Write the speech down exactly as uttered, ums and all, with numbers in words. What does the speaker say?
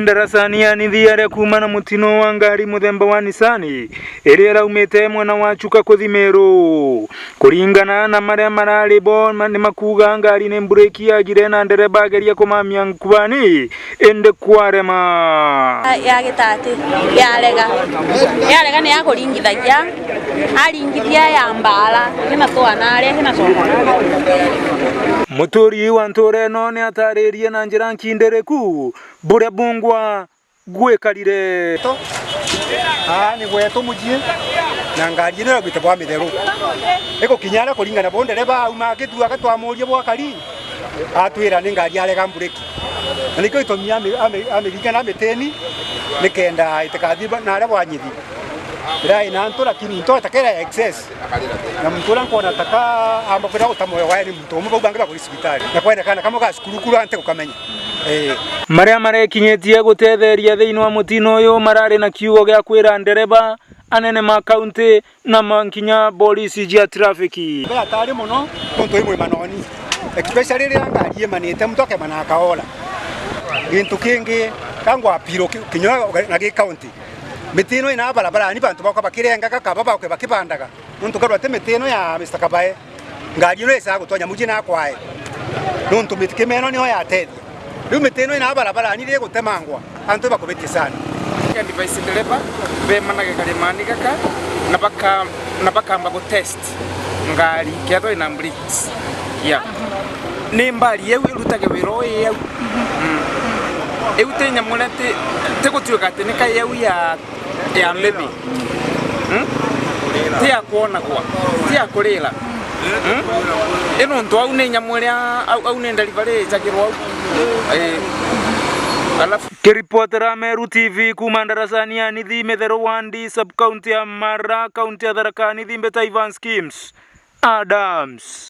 Ndarasani ya Nithi aria kuuma na mutino wa ngari muthemba wa Nissan iria iraumite mwena wa Chuka kuthi Meru. Kuringana na maria marari bo, ma-, ni makuuga ngari ni mbureki yagire na ndereba ageria kumamia nkubani, indi kwarema. Ya gitati, yarega. Yarega ni ya kuringithagia. Aringithia ya mbaara, kina twana aria, kina twana. Muturi wa ntura ino ni ataririe na njira nkindiriku buria bungwa gwikarire. To, aa ni gwetu mucii, na ngari ino yaugite bwa mitheru. Igukinya aria kuringana bo ndereba auma akithuaga, twamuria bwakari, atwira ni ngari arega mbureki. Na nikio gitumi ami-, ami-, amiringa na mitini, nikenda itikathi ba-, na aria bwanyithi. Irai na ntu, lakini ntu atakera excess. Na muntu uria nkwona taka amba kwira guta moyo wae ni muntu umwe, bau bangi bakuri cibitari. Na kwendekana kamwe ga cukuru kuru ante gukamenya. Ee. Maria marekinyitie gutetheria thiini wa mutino uyu marari na kiugo gia kwira ndereba, anene ma kaunti na ma nkinya borisi jia traffic. Be atari mono, nontu i mwimanoni. Especially riria ngari imanite, muntu akemana akaora. Gintu kingi, kangwa apiro ki-, kinya na gi kaunti. Miti ino ina barabarani, bantu bakwa bakirengaga kaba bauke bakibandaga. Nontu karwa ti miti ino ya Mister Kabae. Ngari ino isaga gutonya muji na kwae. Nontu miti kimeno niyo yatethia. Riu miti ino ina barabarani riri gutemangwa, antu bakubitia sana. Advise ndereba bemanage karimani gaka na baka-, na bakamba gutest ngari kethwa ina brakes. Yeah. Ni mbari yau irutage wira uu i yau. Mm. Iu ti nyamu iria ti, ti gutuika ati ni ka yau ya, ya mbibi. Mm? Ti ya kwonagwa, ti ya kurira. Mm? I nontu au ni nyamu iria, au, au ni delivery ijagirwa au. Eh. Alafu kiripotera Meru T V kuuma ndarasani ya Nithi Mitheru Wandi, sub-county ya Mara, kaunti ya Tharaka Nithi, mbeta Evans Kims Adams.